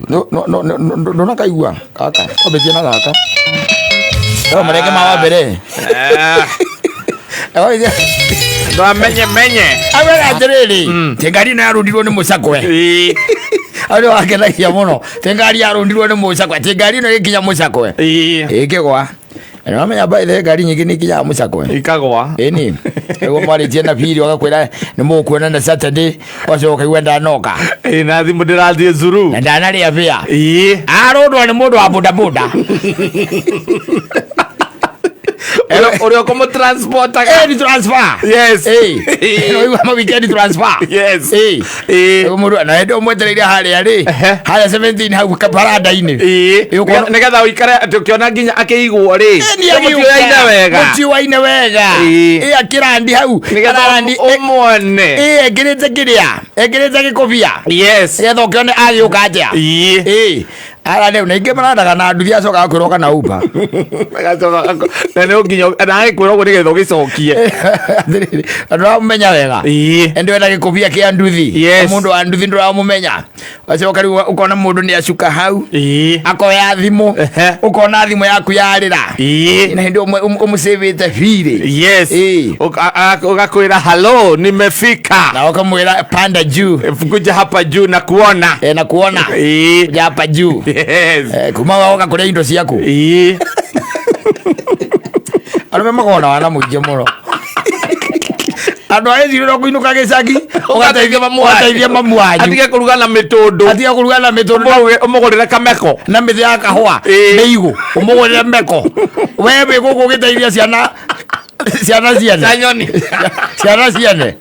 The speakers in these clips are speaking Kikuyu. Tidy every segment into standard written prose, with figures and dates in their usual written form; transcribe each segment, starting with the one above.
Ndũnakaigua gaka wambĩtie na gaka no marenge ma wa mbere. Ndwamenye menye. Awega atĩrĩrĩ, ti ngari ĩno yarũndirwo nĩ mũcakwe. Hau nĩ wakenagia mũno, ti ngari yarũndirwo nĩ mũcakwe, ti ngari ĩno ĩgĩkinya mũcakwe ĩkĩgwa. Na wamenya by the way, ngari nyingĩ nĩ ikinyaga mũcakwe. Ikagwa. Ĩni nĩguo mwarĩtie na biri ũgakwĩra nĩ mũkuonana Saturday, ũgacoka ũkaigua ndanoka. Ĩĩ, na thimũ ndĩrathiĩ zuru. Na ndanarĩa bĩa. Arũndwo nĩ mũndũ wa bodaboda. Ũrĩa ũkũmũtransportaga. Ĩni transfer. Yes. Ĩĩ, ũigua ma weekend transfer. Yes. Ĩĩ. Ĩĩ. Mũndũ na hĩndĩ ũmwetereire harĩa rĩ, harĩa 17 hau baranda-inĩ. Ĩĩ. Ũkona- Nĩgetha ũikare atĩ ũkĩona nginya akĩigwo rĩ, mũtiũyaine wega. Mũtiũaine wega. Ĩĩ. Ĩ akĩrandi hau. Nĩgetha Ararandi ũmuone. Ĩ ekĩrĩte kĩrĩa, ekĩrĩte gĩkũbia. Yes. Nĩgetha ũkĩone agĩũka atĩa. Ĩĩ. Ĩ. Ara rĩu na ingĩ marandaga na nduthi acoka akwĩra ũka na Uber. Agacoka na nĩ nginya na agĩkwĩra ũguo nĩgetha ũgĩcokie. Atĩrĩrĩ, na ndũramũmenya wega. Ĩĩ. Ĩndĩ wena gĩkũbia kĩa nduthi. Yes. Mũndũ wa nduthi ndũramũmenya. Wacoka rĩu ũkona mũndũ nĩ acuka hau. Ĩĩ. Akoya thimũ. Ehe. Ũkona thimũ yaku yarĩra. Ĩĩ. Na hĩndĩ ĩyo ũmũcĩvĩte birĩ. Yes. Ĩĩ. Ũgakwĩra hello, nimefika. Na ũkamwĩra panda juu. Kuja hapa juu na kuona. Eh, na kuona. Ĩĩ. Kuja hapa juu. Yes. Eh, kuma woka kũrĩa indo ciaku. Ĩĩ. Arũme makoragwo na wana mũingĩ mũno. Andũ a gĩcirĩro kũinũka gĩcagi Ũgateithia mamu wanyu. Ũgateithia mamu wanyu. Atige kũruga na mĩtũndũ. Atige kũruga na mĩtũndũ. Ũmũgũrĩre kameko. Na mĩtĩ ya kahũa. Ĩĩ. Mĩigũ. Ũmũgũrĩre meko. We wĩ gũkũ ũgĩteithia ciana ciana ciene. Cia nyoni. Ciana ciene.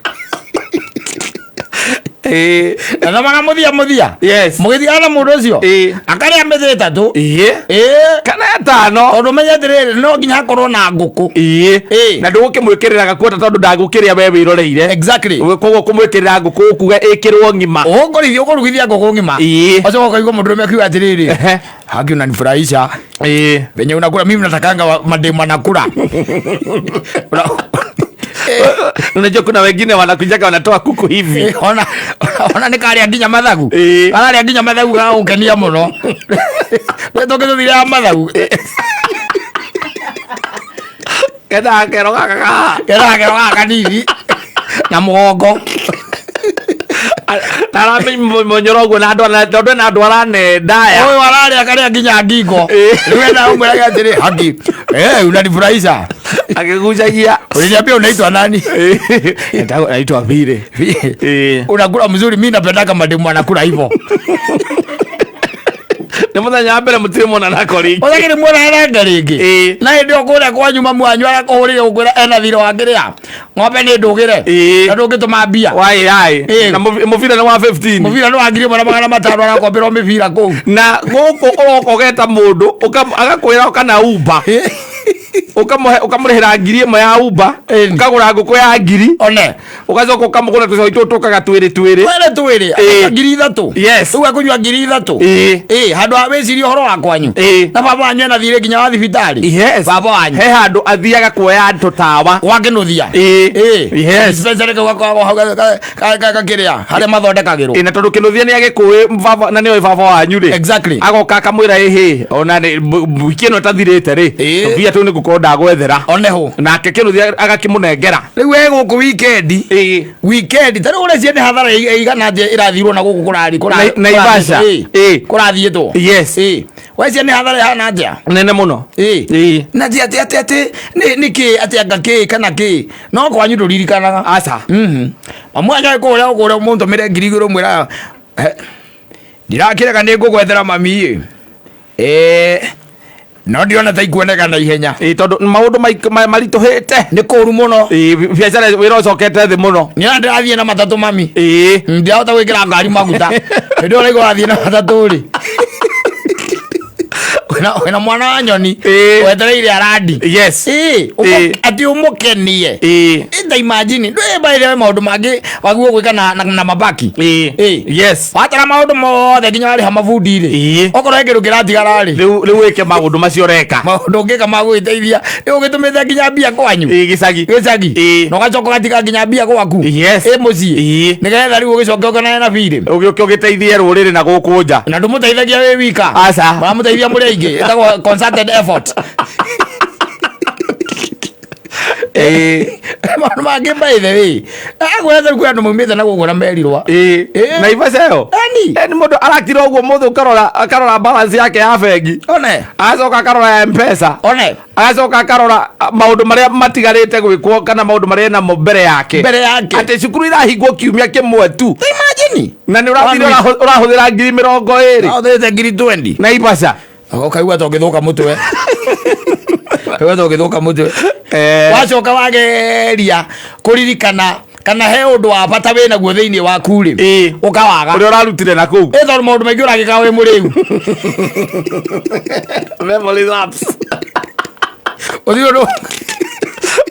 Ĩĩ. Na thamaga mũthia mũthia. Yes. Mũgĩthiaga na mũndũ ũcio. Ĩĩ. Akarĩa mĩthĩ ĩtatũ. Ĩĩ. Ĩĩ. Kana ĩtano. Tondũ menye atĩrĩrĩ, no nginya hakorwo na ngũkũ. Ĩĩ. Ĩĩ. Na ndũgũkĩmwĩkĩrĩra gakuota tondũ ndagũkĩrĩa we wĩroreire. Exactly. Koguo kũmwĩkĩrĩra ngũkũ ũkuga ĩkĩrwo ng'ima. Ũkũrithia ũkũrugithia ngũkũ ng'ima. Ĩĩ. Ũcoka ũkaigua mũndũrũme akiuga atĩrĩrĩ. Ehe. Haki unanifurahisha. Ĩĩ. Venye unakula mimi natakanga mademu anakula. Unajua kuna wengine wanakujaga wanatoa kuku hivi. Eh, ona ona nĩ karĩa nginya mathagu. Ĩĩ. Kararĩa nginya mathagu gagũkenia mũno. Nĩ tũngĩtũthire ya mathagu. Kenda kero gaka ga. Kera kero gaka kanini na mũgongo. Taramĩmonyora ũguo na andũ tondũ ena andũ aranendaya. Ũyũ ararĩa karĩa nginya ngingo. Ĩĩ. Rĩu ena ũmwĩraga atĩrĩ, haki. Eh, unanifurahisha. Akĩgucagia. Uliniambia unaitwa nani? Naitwa Vile. Ĩĩ. Unakula mzuri, mimi napendaka mademu anakula hivyo. Nĩ mũthenya wa mbere mũtirĩ mwona nako rĩngĩ. Ũthakĩrĩ muona aranga rĩngĩ. Ĩĩ. Na hĩndĩ ĩyo kũrĩa kwanyu mamu wanyu arakũhũrĩire gũkwĩra ena thirĩ wa kĩrĩa. Ng'ombe nĩ ndũgĩre. Ĩĩ. Na ndũngĩtũma mbia. Wai ai. Ĩĩ. Na mũbira nĩ wa 15. Mũbira nĩ wa 1500 arakomberwo mĩbira kũu. Na gũkũ ũroka ũgeta mũndũ agakwĩra ũka na Uber. Ũkamũhe ũkamũrĩhĩra 1000 ya Uber. Ĩni. Ũkagũra ngũkũ ya ngiri. One. Ũgacoka ũkamũgũra tũcai tũtũ tũkaga twĩrĩ twĩrĩ. Twĩrĩ twĩrĩ. Ĩĩ. 3000. Yes. Rĩu akũnyua 3000. Ĩĩ. Ĩĩ, handũ ha wĩcirie ũhoro wa kwanyu. Ĩĩ. Na baba wanyu ena thirĩ nginya wa thibitarĩ. Yes. Baba wanyu. He handũ athiaga kuoya tũtawa. Gwa Kĩnuthia. Ĩĩ. Ĩĩ. Yes. Dispensary kau gakoragwo hau gakĩrĩa harĩa mathondekagĩrwo. Ĩ, na tondũ Kĩnuthia nĩ agĩkũĩ baba na nĩoĩ baba wanyu rĩ. Exactly. Agoka akamwĩra ĩhĩ ona wiki ĩno ĩtathirĩte rĩ. Ĩĩ. Mbia tũu nĩ gũkorwo ndagwethera. One hũ. Nake Kĩnuthia agakĩmũnengera. Rĩu we gũkũ weekend. Ĩĩ. Weekend ta rĩu ũreciria nĩ hathara ĩigana atĩa ĩrathirwo na gũkũ kũrari Naivasha. Ĩĩ. Kũrathiĩtwo. Yes. Ĩĩ. Weciria nĩ hathara ĩhana atĩa? Nene mũno. Ĩĩ. Ĩĩ. Na ti atĩ atĩ atĩ nĩ nĩ kĩ atĩ anga kĩ kana kĩ no kwanyu ndũririkanaga. Aca. Mhm. Mamu wanyu agĩkũhũrĩra ũkũhũrĩra ũmũtũmĩre 2000 ũmwĩra ndirakĩrega nĩ ngũgwethera mami ĩ. Ĩĩ. No ndirona ta ikuoneka na ihenya. Ĩĩ tondũ maũndũ maritũhĩte. Nĩ kũru mũno. Ĩĩ biacara wĩra ũcokete thĩ mũno. Nĩ ndĩrathiĩ na matatũ mami. Ĩĩ. Ndirahota gwĩkĩra ngari maguta. Hĩndĩ ĩyo ũraigua ũrathiĩ na matatũ rĩ. Wĩna mwana wa nyoni Ĩĩ. wetereire arandi. Yes. Ĩĩ, Ĩĩ. atĩ ũmũkenie. Ĩĩ. Ta imagine ndũĩ by the way maũndũ mangĩ wagĩrĩirwo gwĩka na mabaki. Ĩĩ. Ĩĩ. Yes. Watara maũndũ mothe nginya warĩha mabundi rĩ, Ĩĩ. okorwo he kĩndũ kĩratigara rĩ, Rĩu wĩke maũndũ macio ũreka. Maũndũ ũngĩka ma gũgĩteithia rĩu ũgĩtũmĩte nginya mbia kwanyu. Ĩĩ, gĩcagi. Gĩcagi. Ĩĩ. Na ũgacoka ũgatiga nginya mbia gwaku. Yes. Ĩ mũciĩ. Ĩĩ. Nĩgetha rĩu ũgĩcoke ũkenane na birĩ. Ũgĩũke ũgĩteithie rũrĩrĩ na gũkũ nja. Na ndũmũteithagia wĩ wika. Aca. Mũramũteithia mũrĩ aingĩ, ĩtagwo concerted effort. Ĩĩ. Maũndũ mangĩ, by the way, agwetha rĩu kwĩ andũ maumĩte na gũkũ na merirwa. Ĩĩ. Ĩĩ. Naivasha ĩyo. Ani. Nĩ mũndũ arakira ũguo mũthĩ, ũkarora akarora balance yake ya bengi, One. agacoka akarora ya Mpesa, One. agacoka akarora maũndũ marĩa matigarĩte gwĩkwo kana maũndũ marĩa enamo mbere yake. Mbere yake. Atĩ cukuru irahingwo kiumia kĩmwe tu. Imagine. Na nĩ ũrathire ũrahũthĩra 20,000. Ahũthĩrĩte 20,000. Naivasha. Ũkaigua ta ũngĩthũka mũtwe, ũkaigua ta ũngĩthũka mũtwe. Wacoka wageria kũririkana kana he ũndũ wa bata wĩ naguo thĩinĩ waku rĩ, ũkawaga. Ũrĩa ũrarutire na kũu. Ĩ, tondũ maũndũ maingĩ ũragĩka wĩ mũrĩu. Memory lapse. Ũthiĩ ũndũ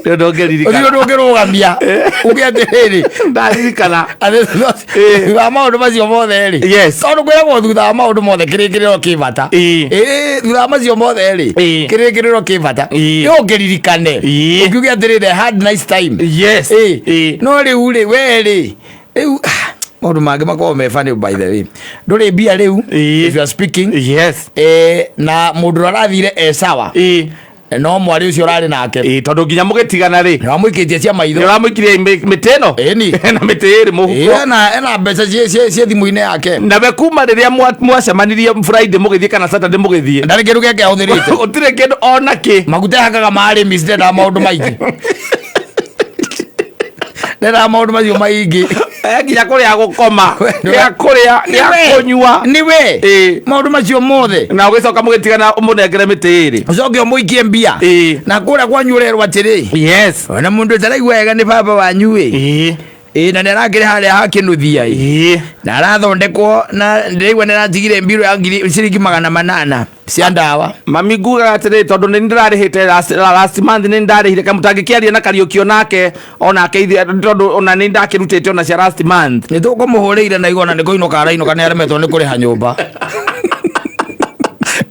Nĩ ũndũ ũthiĩ ũngĩririkana. Ũndũ ũngĩrũgamia uge atĩrĩrĩ, Ndaririkana. Atĩ thutha wa maũndũ macio mothe rĩ, tondũ kwĩragwo thutha wa maũndũ mothe kĩrĩkĩrĩro kĩ bata. Ĩĩ, thutha wa macio mothe rĩ, kĩrĩkĩrĩro kĩ bata. Nĩ ũngĩririkane, ũkiuge atĩrĩrĩ, "I had nice time." Ĩĩ. No rĩu rĩ, we rĩ, rĩu maũndũ mangĩ makoragwo me funny, by the way. Ndũrĩ mbia rĩu. If you are speaking, na mũndũ ũrĩa arathire e sawa, no mwarĩ ũcio ũrarĩ nake. Ĩĩ, tondũ nginya mũgĩtigana rĩ, nĩ wamũikĩtie cia maitho. Nĩ ũramũikirie mĩtĩ ĩno. Ĩni. Na mĩtĩ ĩrĩ mũhuko. Ĩĩ, ena mbeca ciĩ thimũ-inĩ yake. Nawe kuma rĩrĩa mwacemanirie Friday mũgĩthiĩ kana Saturday mũgĩthiĩ, ndarĩ kĩndũ gĩake ahũthĩrĩte. Gũtirĩ kĩndũ ona kĩ. Maguta ehakaga marĩmi, cirendaga maũndũ maingĩ, ndendaga maũndũ macio maingĩ. Nginya kũrĩa gũkoma, gĩa kũrĩa, gĩa kũnyua. Nĩwe. Maũndũ macio mothe. Na ũgĩcoka mũgĩtigana ũmũnengere mĩtĩ ĩrĩ. Ũcoke ũmũikie mbia. Na kũrĩa kwanyu ũrerwo atĩrĩ, ona mũndũ ũtaraigua wega nĩ baba wanyu ĩ. Ĩ, na nĩ arakĩrĩ harĩa hakĩnuthia ĩ. Na arathondekwo na ndĩraigua nĩ aratigire mbirũ ya ngiri ciringi 800 cia ndawa. Mami, ngugaga atĩrĩ, tondũ nĩ ndĩrarĩhĩte last month, nĩ ndarĩhire kamũtangĩkĩaria na Kariũkio nake onake ithuĩ, tondũ ona nĩ ndakĩrutĩte ona cia last month. Nĩ tũkũmũhũrĩire na igona nĩ kũinũka arainũka, nĩ aremetwo nĩ kũrĩha nyũmba.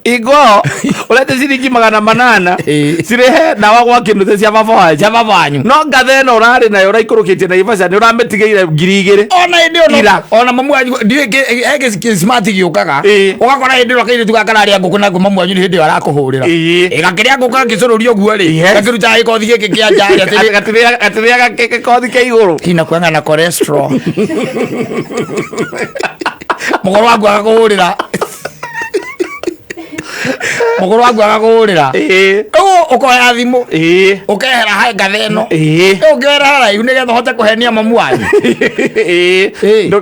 Ingo ũrete ciringi 800 cirĩhe ndawa gwa kĩnuthe cia baba wanyu. Cia baba wanyu. No ngatha ĩno ũrarĩ nayo ũraikũrũkĩtie Naivasha nĩ ũramĩtigĩire 2,000. Ona hĩndĩ ĩyo Ira. Ona mamu wanyu ndiũĩ he smart gĩũkaga. Ũgakora hĩndĩ ĩyo kairĩtu gaka kararĩa ngũkũ na mamu wanyu nĩ hĩndĩ ĩyo arakũhũrĩra. Ĩ, gakĩrĩa ngũkũ gakĩcũrũria ũguo rĩ, gakĩruta gĩkothi gĩkĩ kĩa nja rĩ, atĩrĩ, Gatĩrĩaga gĩkothi kĩa igũrũ. Hina kuanga na cholesterol. Mũgũrũ waku agakũhũrĩra, mũgũrũ waku agakũhũrĩra. Ũguo ũkoya thimũ, ũkehera he ngatha ĩno. Ũngĩoera haraihu nĩgetha ũhote kũhenia mamu wanyu.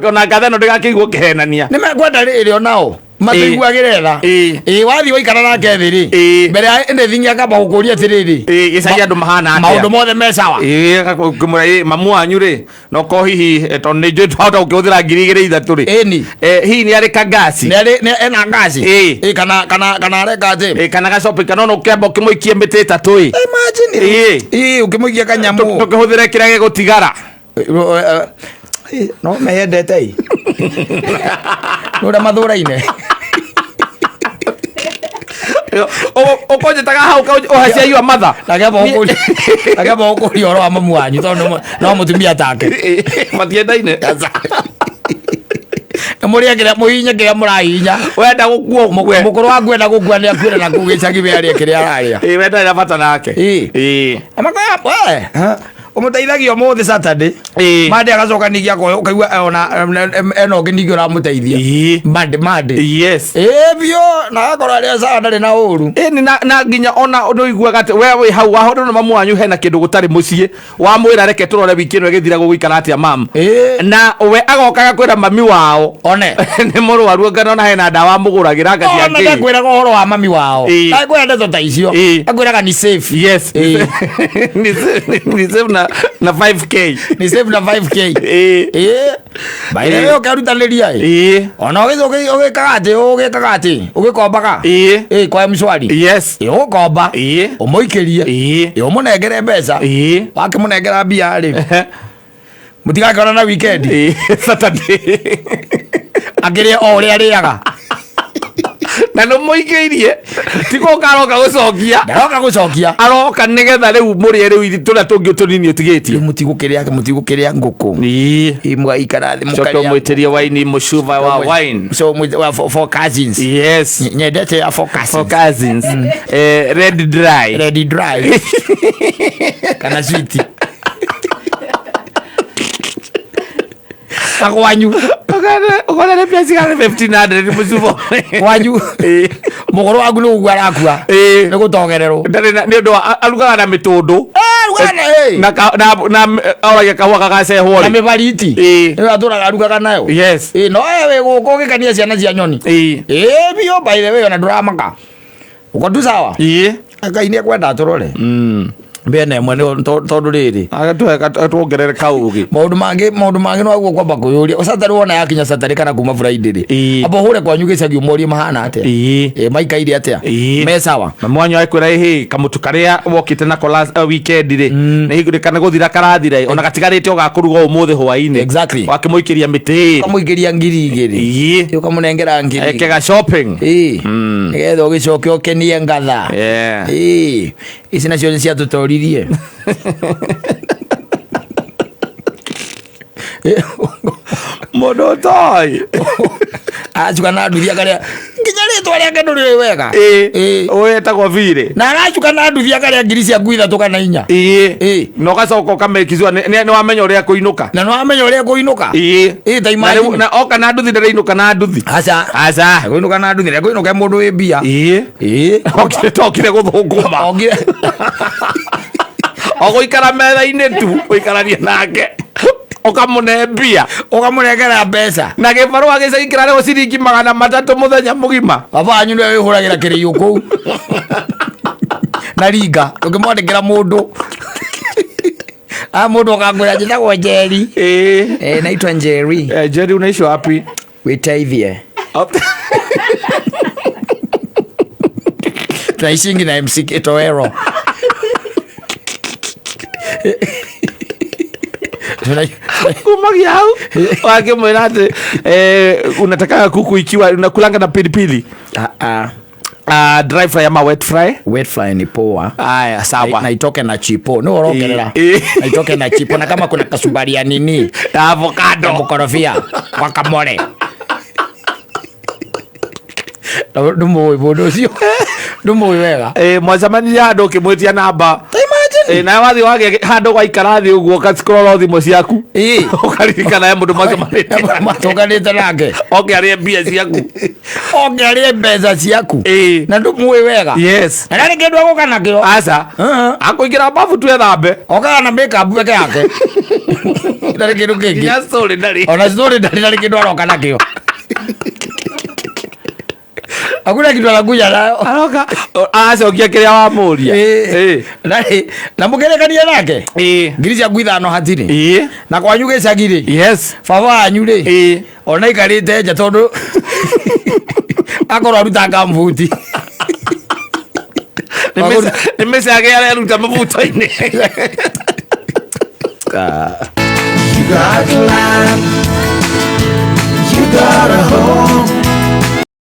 Ona ngatha ĩno ndĩgakĩigwo ũkĩhenania. Nĩ mekwenda rĩrĩ onao matũiguagĩre tha. Ĩĩ, wathiĩ waikara nake thĩ rĩ, mbere ya anything akamba gũkũria atĩrĩrĩ, Gĩcagi andũ mahana atĩa? Maũndũ mothe me sawa? Ĩĩ, ngĩmwĩra, "Ĩ, mamu wanyu rĩ, noko hihi tondũ nĩ njũĩ twahota gũkĩhũthĩra 2,000 3 rĩ, Ĩni. Hihi nĩ arĩ kangasi?" Nĩ arĩ ena ngaci? Ĩĩ. Ĩ, kana areka atĩ? Kana gacopi kana ona ũkĩamba ũkĩmũikie mĩtĩ 3 ĩ. Imagine. Ĩĩ. Ĩĩ, ũkĩmũikia kanyamũ. Tũkĩhũthĩre kĩrĩa gĩgũtigara. No meyendete ĩ, nĩ ũrĩa mathũraine. Ũkũnjĩtaga hau ũhe cia yua matha. Akĩamba gũkũria ũhoro wa mamu wanyu tondũ no mũtumia take. Matiendaine. Na mũrĩe kĩrĩa mũhihinye kĩrĩa mũrahihinya. Wenda gũkua ũkue. Mũkũrũ waku enda gũkua nĩ akuĩre na kũu gĩcagi, we arĩe kĩrĩa ararĩa. Ĩĩ, we ndarĩ na bata nake. Ĩĩ. Amakoya we ũmũteithagia ũmũthĩ Saturday, Monday agacoka ningĩ akoya, ũkaigua ona ena ũngĩ ningĩ ũramũteithia. Monday. Ĩĩ biũ, na agakorwo arĩ sawa, ndarĩ na ũru. Ĩni na nginya ona nĩ ũiguaga atĩ we wĩ hau wahũrĩrwo na mamu wanyu hena kĩndũ gũtarĩ mũciĩ, wamwĩra, "Reke tũrore wiki ĩno ĩgĩthira gũgũikara atĩa, mam." Na we agoka agakwĩra mami wao One. nĩ mũrwaru, anga ona hena ndawa mũgũragĩra anga Ona ciakĩ. ndakwĩraga ũhoro wa mami wao. Ndakwĩra ndeto ta icio. Akwĩraga ni safe. Yes. Ni safe na na 5K. Nĩ save na 5K. Ĩĩ, by the way, ũkerutanĩria ĩ. Ona ũgĩkaga atĩ, ũgĩkaga atĩ ũgĩkombaga. Ĩĩ, kwa M-Shwari. Ĩ, ũgũkomba, ũmũikĩrie. Ĩ, ũmũnengere mbeca. Wakĩmũnengera mbia rĩ, mũtigakĩona na weekend. Saturday. Akĩrĩe o ũrĩa arĩaga. Na nä må ikä irie ti gå ka aroka gå cokia. Ndaroka gũcokia. Aroka nä getha rä u må rä e rä u tå rä a tå ngä tå nini å tigä tie. Rĩu mũtigũkĩrĩa ngũkũ. Ĩ, mũgaikara thĩ coke mũkarĩa. å mwä tä rie waini må cuba wa wine. So, wa four cousins. Yes. Nyendete ya four cousins. Four cousins. Red dry. Red dry kana sweet na kwanyu. Ũkorere mbia cigana? 1500 mũcuba. Kwanyu mũgũrũ waku nĩ gũkua arakua. Nĩ gũtogererwo. Ndarĩ nĩ ũndũ wa arugaga na mĩtũndũ. Rugana. Na oragia kahũa gagacehwo na rĩ. Mĩbariti. Nĩyo atũraga arugaga nayo. Ĩ, no we wĩ gũkũ ũgĩkania ciana cia nyoni. Ĩ, biũ. By the way, ona ndũramaka uko tu sawa. Ngai nĩ ekwenda tũrore mbene ĩmwe tondũ rĩrĩ Tuongerere kaũgĩ. Maũndũ mangĩ no aguo kwamba kwĩyũria Saturday wona yakinya Saturday kana kuma Friday rĩ, amba ũhũre kwanyu gĩcagi ũmorie mahana atĩa. Ĩ, maikaire atĩa? Me sawa? Na mwanyu akwĩra ĩhĩ kamũtu karĩa wokĩte nako last weekend rĩ, nĩ hingũrĩ kana gũthira karathira ĩ, ona gatigarĩte o gakũruga ũmũthĩ hwaĩ-inĩ. Wakĩmũikĩria mĩtĩ ĩrĩ. Ũkamũikĩria 2000. Ũkamũnengera ngiri. Ekega shopping. Ĩ, nĩgetha ũgĩcoke ũkenie ngatha. Ĩ, ici nacio nĩ ciatũtoririe. Mũndũ ũtoĩ. Aracuka na nduthi akarĩa nginya rĩtwa rĩake ndũrĩũĩ wega. Ũyũ etagwo Birĩ. Na aracuka na nduthi akarĩa ngiri ciaku ithatũ kana inya. Na ũgacoka ũkamekizua nĩ wamenya ũrĩa kũinũka. Na nĩ wamenya ũrĩa kũinũka. Ĩ, ta Na rĩu imagine. na oka na nduthi ndarainũka na nduthi. Aca. Aca. Kũinũka na nduthi kũinũka mũndũ wĩ mbia. Okire tokire gũthũkũma. Okire. O gũikara metha-inĩ tu gũikarania nake ũkamũne mbia. Ũkamũnengera mbeca. Na gĩbarũa gĩcagi kĩrarĩhwo ciringi 300 mũthenya mũgima. Baba wanyu nĩwe wĩhũragĩra kĩrĩiũ kũu na ringa ũkĩmwandĩkĩra mũndũ a mũndũ ũkankwĩra njĩtagwo Njeri. Eh, naitwa Njeri. Eh, Jerry, unaishi wapi? Wĩteithie. Tunaishingi na MC Kitowero. Kumagia hau wakĩmwĩra atĩ unataka kuku ikiwa unakulanga na pilipili? Ah, ah. Dry fry ama wet fry? Wet fry ni poa. Aya, sawa. Na itoke na chipo ni urokerera. Na itoke na chipo na kama kuna kasubari ya nini na avocado. Ya mũkorobia guacamole. Ndũmũĩ mũndũ ũcio, ndũmũĩ wega. Mwacemanirie handũ ũkĩmwĩtia namba. Ta imagine. Nawe wathiĩ wagĩa handũ waikara thĩ ũguo ũkacikũrora thimũ ciaku, ũkaririkana he mũndũ mwacemanĩtie. Matũnganĩte nake. Oke arĩe mbia ciaku. Oke arĩe mbeca ciaku. Na ndũmũĩ wega. Na ndarĩ kĩndũ egũka nakĩo. Aca. Akũingĩra babu tu ethambe. Okaga na makeup peke yake, ndarĩ kĩndũ kĩngĩ. Nginya story ndarĩ. Ona story ndarĩ, ndarĩ kĩndũ aroka nakĩo. Hakuna kitu anakuja nayo. Aroka aracokia kĩrĩa wamũria. Na mũgerekania nake ngiri ciaku ithano hatirĩ. Na kwanyu gĩcagi rĩ, baba wanyu rĩ, ona ikarĩte nja tondũ akorwo aruta ngambuti. Nĩ mĩcage areruta mabuto-inĩ. You got land, you got a home.